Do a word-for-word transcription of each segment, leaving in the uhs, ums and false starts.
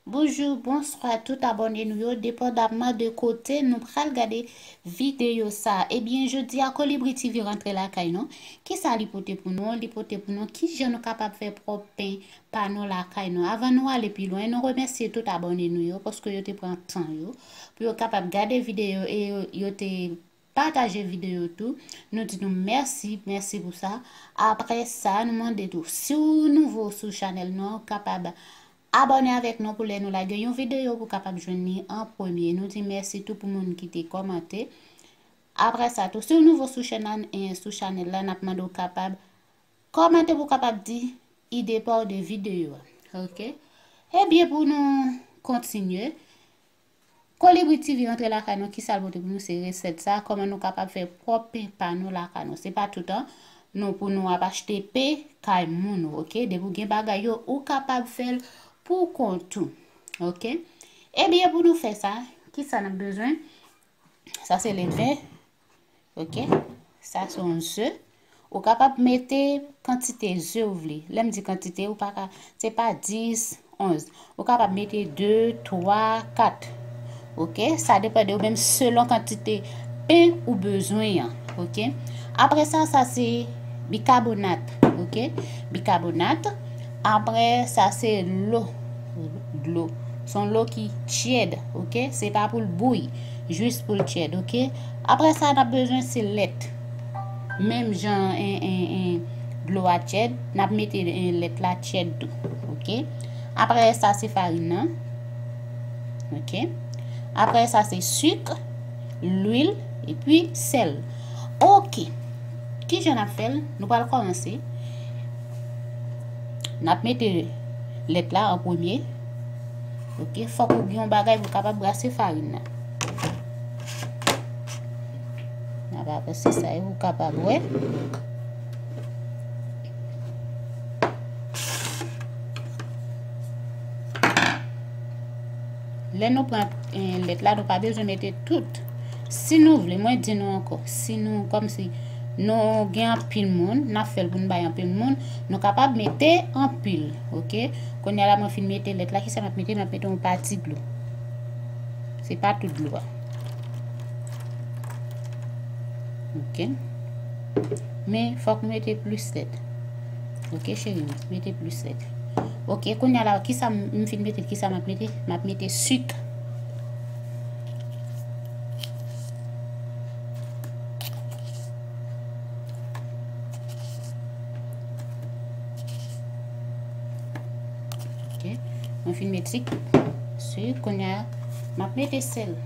Bonjou, bonswa tout abòne nou yo, depandamman de kote nou pral gade videyo sa. Ebyen, jodi a Kolibri T V rantre lakay nou. Kisa li pote pou nou? Li pote pou nou kijan nou kapab fè pwòp pen pa nou lakay nou. Avan nou ale pi lwen, nou remèsye tout abòne nou yo paske yo te pran tan yo pou yo kapab gade videyo e yo, yo te pataje videyo tou. Nou di nou mèsi, mèsi pou sa. Apre sa, nou mande tou, si w nouvo sou chanèl nou an, ou kapab abòne avèk nou pou lè nou lage yon videyo pou w kapab jwenn li an premye. Nou di mèsi tou pou moun ki te kòmante. Apre sa tou, si w nouvo sou chèn nan, e sou chanèl la, n ap mande w kapab kòmante pou w kapab di ide pa w de videyo a. Oke? Ebyen, pou nou kontinye, Kolibri T V rantre lakay nou, kisa l pote pou nou? Se resèt sa, kòman nou kapab fè pwòp pen pa nou lakay nou. Se pa toutan nou pou nou ap achte pen kay moun, oke? Depi w gen bagay yo, ou kapab fè l pou kont ou, oke? Ebyen, pou nou fè sa, kisa n ap bezwen? Sa se ledven. Oke? Sa se yon ze. Ou kapab mete kantite ze ou vle. Lè m di kantite, ou pa ka, se pa dis, onz. Ou kapab mete de, twa, kat. Oke? Sa depann de ou menm selon kantite pen ou bezwen an. Oke? Apre sa, sa se bikabonat. Oke? Bikabonat. Apre sa se dlo. Dlo. Se yon dlo ki tyèd, oke? Se pa pou l bouyi, jis pou l tyèd, oke? Apre sa, n ap bezwen se lèt. Menm jan, en, en, en, dlo a tyèd, n ap mete, en, lèt la tyèd tou, oke? Apre sa, se farin nan, oke? Apre sa, se sik, lwil, epi sèl. Oke. Kijan n ap fè l? Nou pral kòmanse. N ap mete lèt la an premye. Oke, fòk ou gen yon bagay pou w kapab brase farin nan. N ap avanse sa, e ou kapab wè. Lè nou pran, eh, lèt la, nou pa bezwen mete tout. Si nou vle, mwen di nou ankò, si nou, kòmsi nou gen anpil moun, n ap fè l pou n bay anpil moun, nou kapab mete anpil, oke? Kounye a la, mwen fin mete lèt la, kisa m ap mete? M ap mete yon pati dlo. Se pa tout dlo a. Oke. Men, fòk nou mete plis lèt. Oke, cheri m, mete plis lèt. Oke, kounye a la, kisa m, m fin mete, kisa m ap mete? M ap mete sik. Oke, mwen fin mete sik. Sik, kounye a, m ap mete sèl.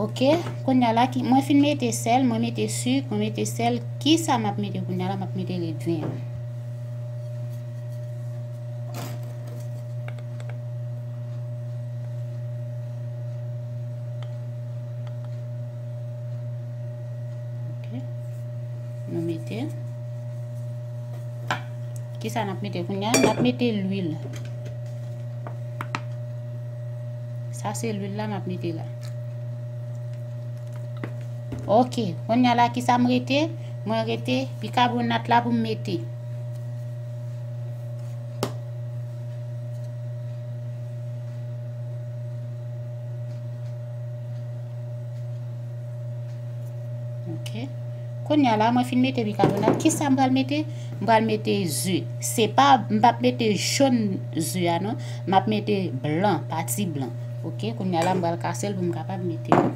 Oke, kounye a la, ki, mwen fin mete sèl, mwen mete sik, mwen mete sèl. Kisa m ap mete kounye a la? M ap mete ledven an. Oke. Nou mete. Kisa n ap mete kounye a? N ap mete lwil. Sa se lwil la m ap mete la. Oke, kounye a la, kisa m rete? Mwen rete bikabonat la pou m mete. Oke. Kounye a la, mwen fin mete bikabonat. Kisa m pral mete? M pral mete ze. Se pa, m p ap mete jòn ze a, non. M ap mete blan, pati blan. Oke, kounye a la, m pral kase l pou m kapab mete l.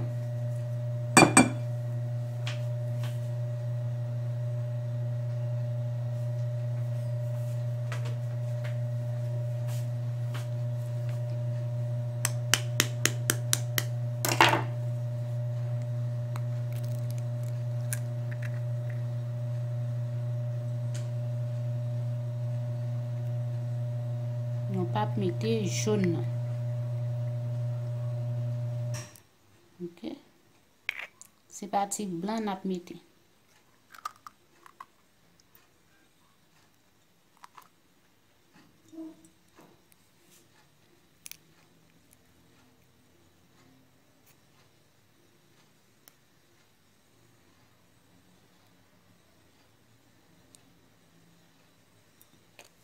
Nou p ap mete jòn nan. Oke. Se pati blan n ap mete.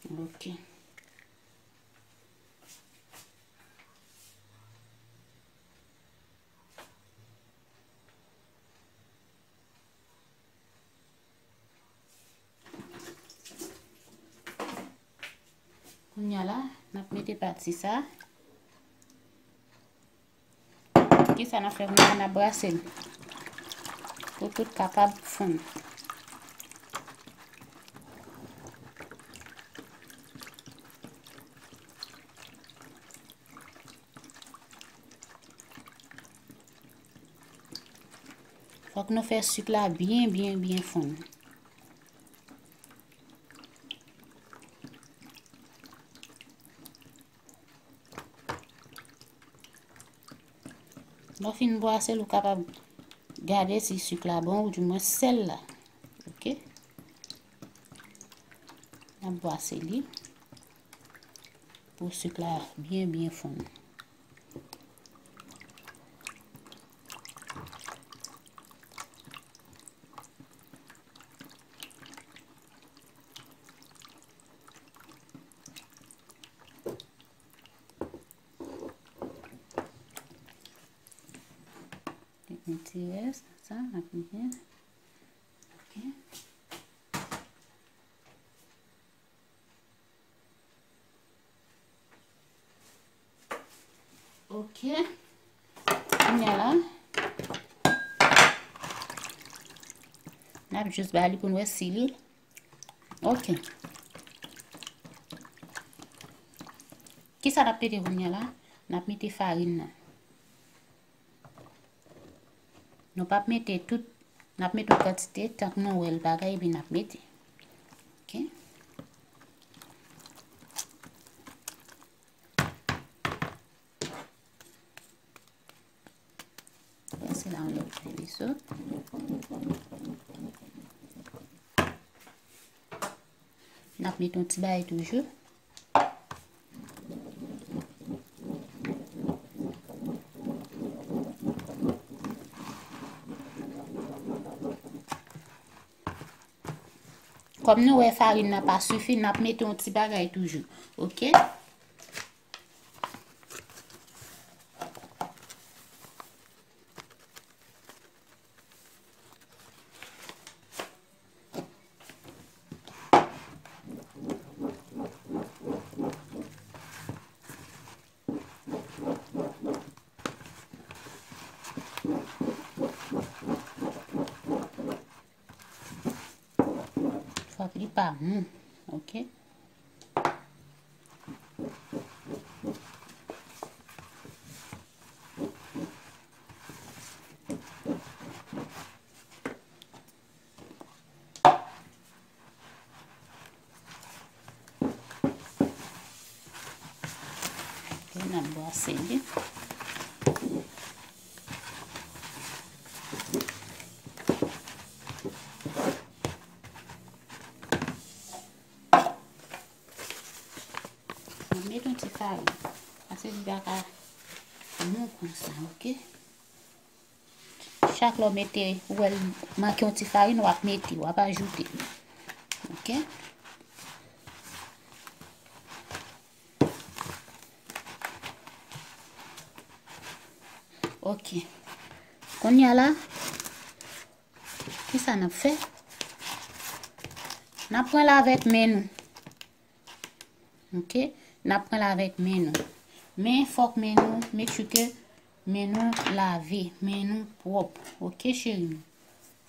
Ok. Kounye a la, n ap mete pati sa. Kisa n ap fè kounye a? N ap brase l pou tout kapab fonn. Fòk nou fè sik la byen, byen, byen fonn. Lè w fin bwase l, ou kapab gade si sik la bon, ou di mwen sèl la. Ok? N ap bwase li pou sik la byen, byen fonn. Yon ti rès sa, n ap mete. Ok. Ok. Kounye a la, n ap jis ba li pou n wè si li. Ok. Kisa n ap mete kounye a la? N ap mete farin nan. Nou p ap mete tout, n ap mete yon kantite, tank nou wè l bagay, epi n ap mete. Ok. Pase la yon lòt ti veso. N ap mete yon ti bagay toujou. Kòm nou wè farin nan pa sifi, n ap mete yon ti bagay toujou. Ok? Fòk li pa mou, ok? Ok, n ap bwase li. Mwen met yon ti farin. Paske li pa ka mou konsa, ok? Chak lè w mete, ou wè l manke yon ti farin, w ap mete, w ap ajoute. Ok? Ok. Kounye a la, kisa n ap fè? N ap pran l avèk men nou. Ok? N ap pran l avèk men nou. Men fòk men nou, make sure ke men nou lave, men nou pwòp. Ok, cheri m?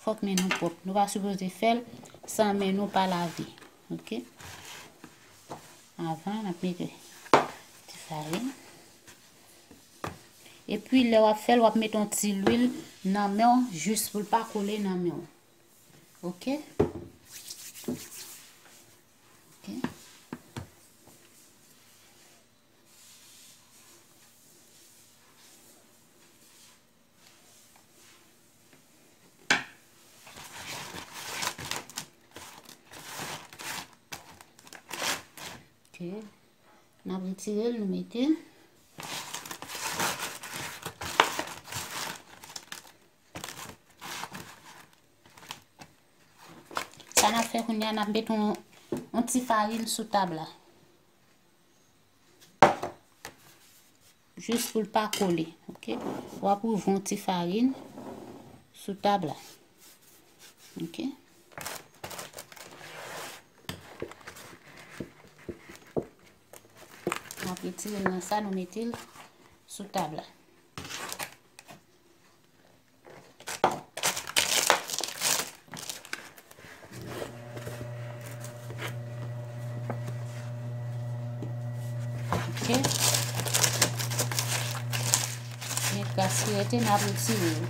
Fòk men nou pwòp. Nou pa sipoze fè l san men nou pa lave. Ok? Avan, n ap mete ti farin. Epi, lè w ap fè l, w ap mete yon ti lwil nan men w, jis pou l pa kole nan men w. Ok? Ok. Ok. N ap retire l, nou mete. Sa n ap fè kounye a, n ap mete yon, yon ti farin sou tab la. Jis pou l pa kole, oke? W ap wouvri yon ti farin sou tab la. Oke? N ap retire l nan sa, nou mete l sou tab la. Ok. Men kras ki rete, n ap retire yo.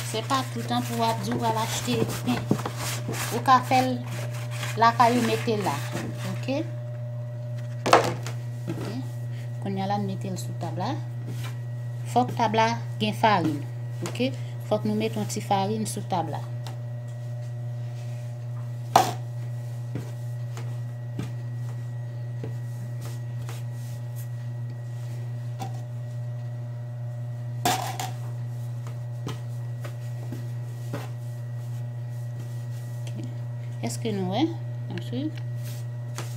Se pa toutan pou w ap di w pral achte pen. Ou ka fè l lakay ou, mete la. Ok? Ok. Kounye a la, n mete l sou tab la. Fòk tab la gen farin. Ok? Fòk nou mete yon ti farin sou tab la. Ok. Èske nou wè? N ap swiv.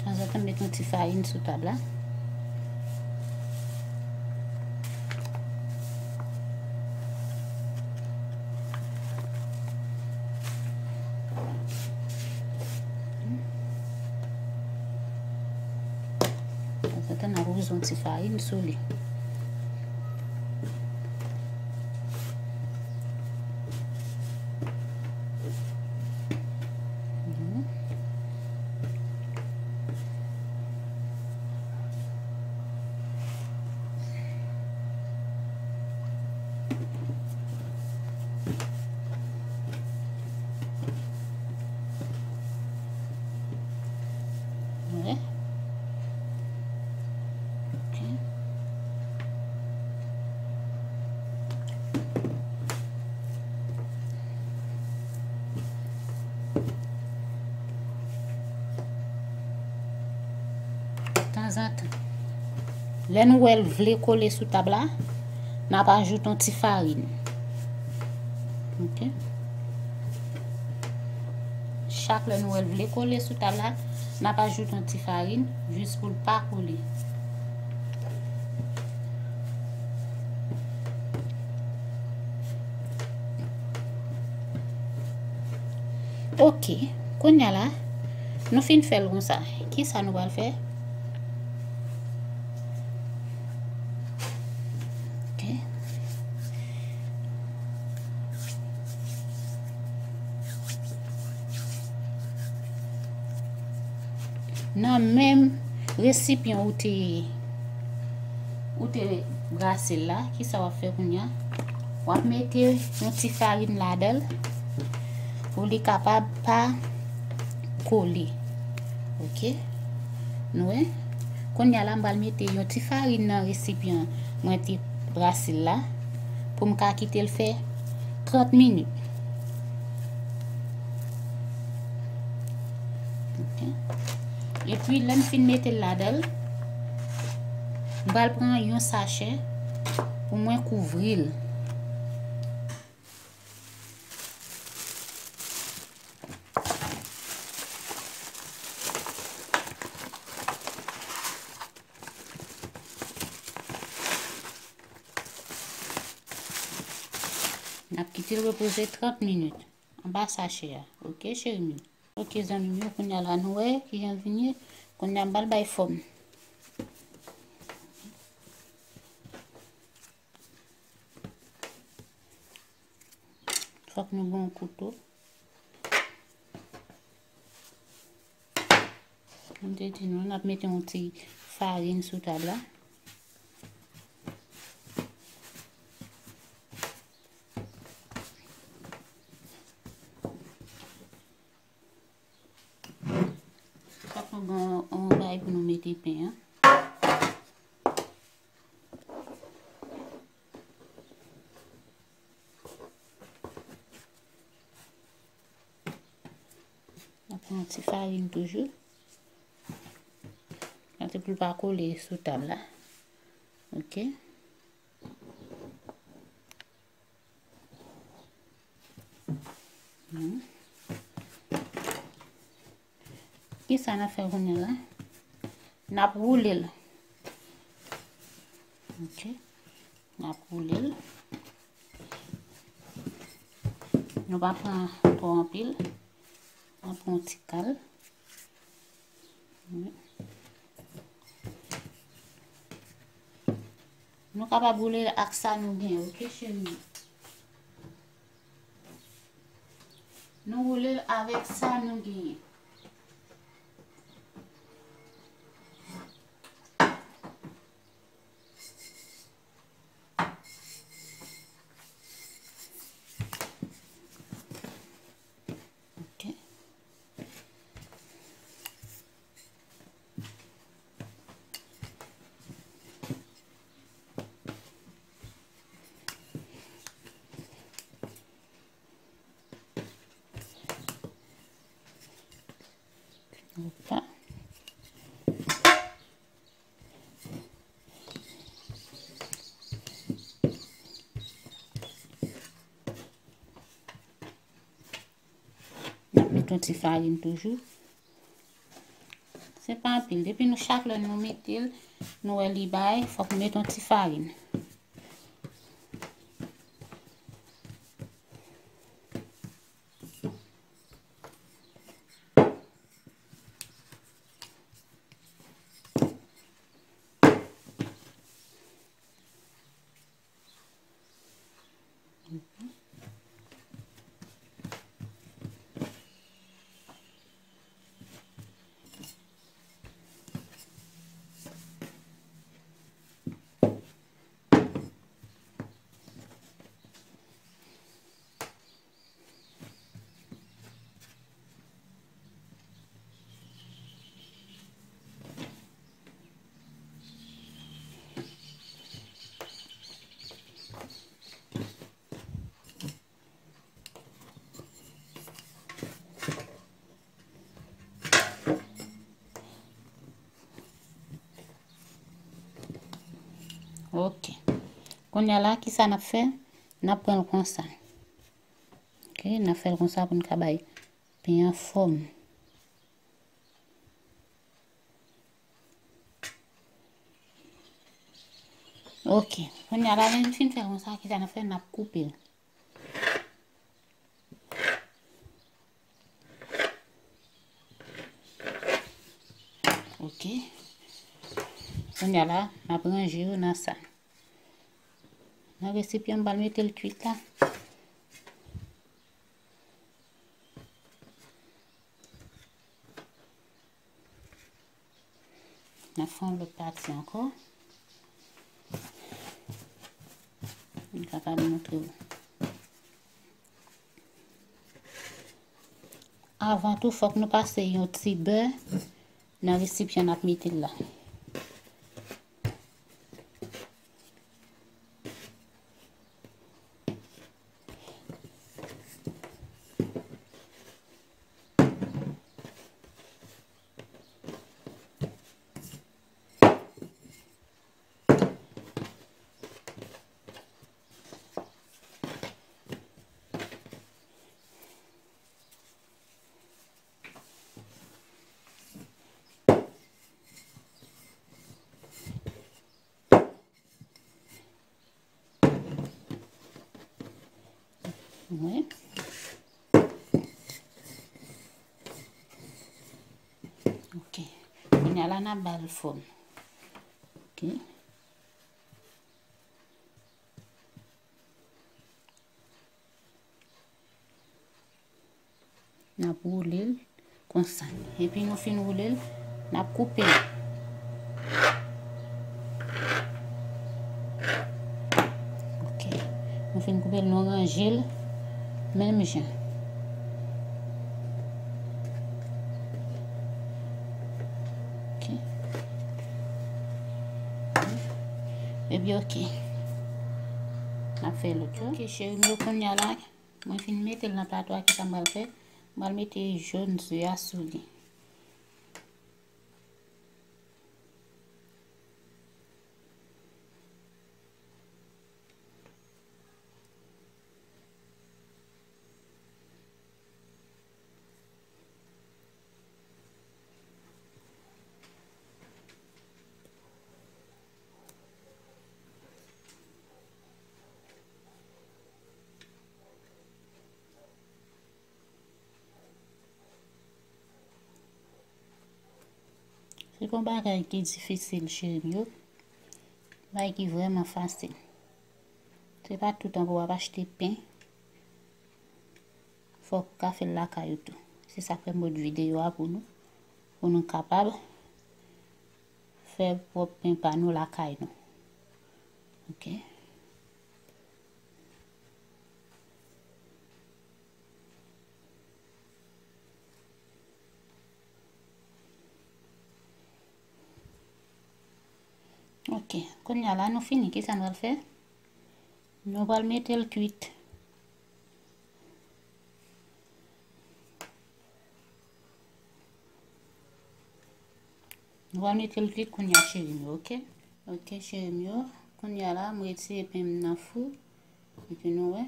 Tanzantan, m met yon ti farin sou tab la. Tanzantan, n ap wouzon ti farin sou li. Mhm. Wè. Ok. Tanzantan, lè nou wè l vle kole sou tab la, n ap ajoute yon ti farin. Ok. Chak lè nou wè l vle kole sou tab la, n ap ajoute yon ti farin jis pou l pa kole. Ok, kounye a la, nou fin fè l konsa. Kisa nou pral fè? Ok. Nan menm resipyan ou te, ou te brase l la, kisa w ap fè kounye a? W ap mete yon ti farin ladan l pou li kapab pa kole. Ok? Nou wè? Kounye a la, m pral mete yon ti farin nan resipyan mwen te brase l la pou m ka kite l fè trant minit. Ok. Epi, lè m fin mete l ladan l, m pral pran yon sachè pou mwen kouvri l. N ap kite l repoze trant minit anba sachè a. Ok, cheri m yo? Ok, zanmi m yo, kounye a la, nou wè kijan l vin ye. Kounye a, m pral bay fòm. Fòk nou gen yon kouto. M te di nou, n ap mete yon ti farin sou tab la. Fòk nou gen yon, yon bagay pou nou mete pen an. Ok. Yon ti farin toujou. Mete pou l pa kole sou tab la. Ok. Hmm. Kisa n ap fè kounye a la? N ap woule l. Ok. N ap woule l. Nou pa pran twò anpil. N ap pran yon ti kal. Wi. Nou kapab woule l ak sa nou gen, ok, cheri? Nou woule l avèk sa nou genyen. Ok. Opa. N ap met yon ti farin toujou. Se pa anpil. Depi nou chak lè nou mete l, nou wè li bay, fòk nou met yon ti farin. Ok. Kounye a la, kisa n ap fè? N ap pran l konsa. Ok, n ap fè l konsa pou n ka bay pen an fòm. Ok, kounye a la, lè n fin fè konsa, kisa n ap fè? N ap koupe l. Ok. Kounye a la, m ap ranje yo nan sa. Nan resipyan, m pral mete l kuit la. N ap fè yon lòt pati ankò. M kapab montre w. Avan tou, fòk nou pase yon ti bè nan resipyan n ap mete l la. Wi. Ok. Kounye a la, n ap ba l fòm. Ok. N ap woule l konsa. Epi nou fin woule l, n ap koupe l. Ok. Nou fin koupe l, nou ranje l menm jan. Ok. Epi ok. N ap fè lòt yo. Ok, cheri m yo, kounye a la, mwen fin mete l nan plato a, kisa m pral fè? Mwen mete jòn ze a sou li. Se pa yon bagay ki difisil, cheri m yo. Bagay ki vrèman fasil. Se pa toutan pou w ap achte pen. Fòk ou ka fè l lakay ou tou. Se sa k fè m pot videyo a pou nou. Pou nou kapab fè pwòp pen pa nou lakay nou. Ok. Ok, kounye a la nou fini. Kisa nou pral fè? Nou pral mete l kwit. Nou pral mete l kwit kounye a, cheri m yo, ok? Ok, cheri m yo. Kounye a la, m retire pen m nan fou. Epi nou wè.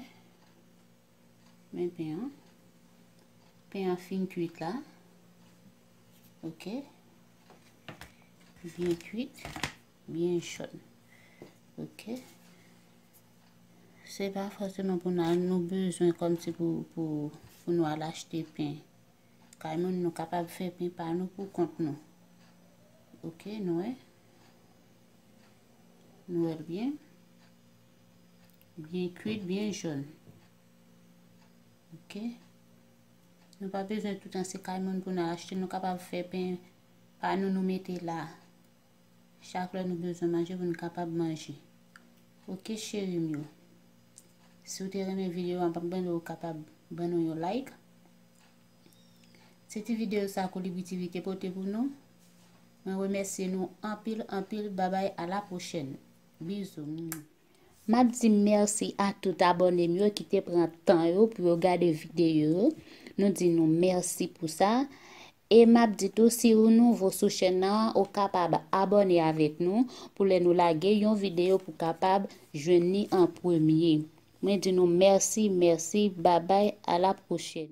Men pen an. Pen an fin kwit la. Ok. Byen kwit. Byen jòn. Ok. Se pa fòseman pou nou, nou bezwen kòmsi pou, pou, pou nou al achte pen. Kay moun nou kapab fè pen pa nou pou kont nou. Ok, nou wè. Nou wè l byen. Byen kwit, byen jòn. Ok. Nou pa bezwen toutan se kay moun pou nou al achte. Nou kapab fè pen pa nou, nou mete la. Chak lè nou bezwen manje pou nou kapab manje. Ok, cheri m yo. Si w te renmen videyo a, m ap mande w kapab ban nou yon like. Se ti videyo sa Kolibri T V te pote pou nou. Mwen remèsye nou anpil, anpil. Babay, a la pwochèn. Bizou. M ap di mèsi a tout abòne m yo ki te pran tan yo pou yo gade videyo yo. Nou di nou mèsi pou sa. E m ap di tou, si ou nouvo sou chèn nan, ou kapab abòne avèk nou pou lè nou lage yon videyo pou kapab jwenn li an premye. Mwen di nou mèsi, mèsi, babay, a la pwochèn.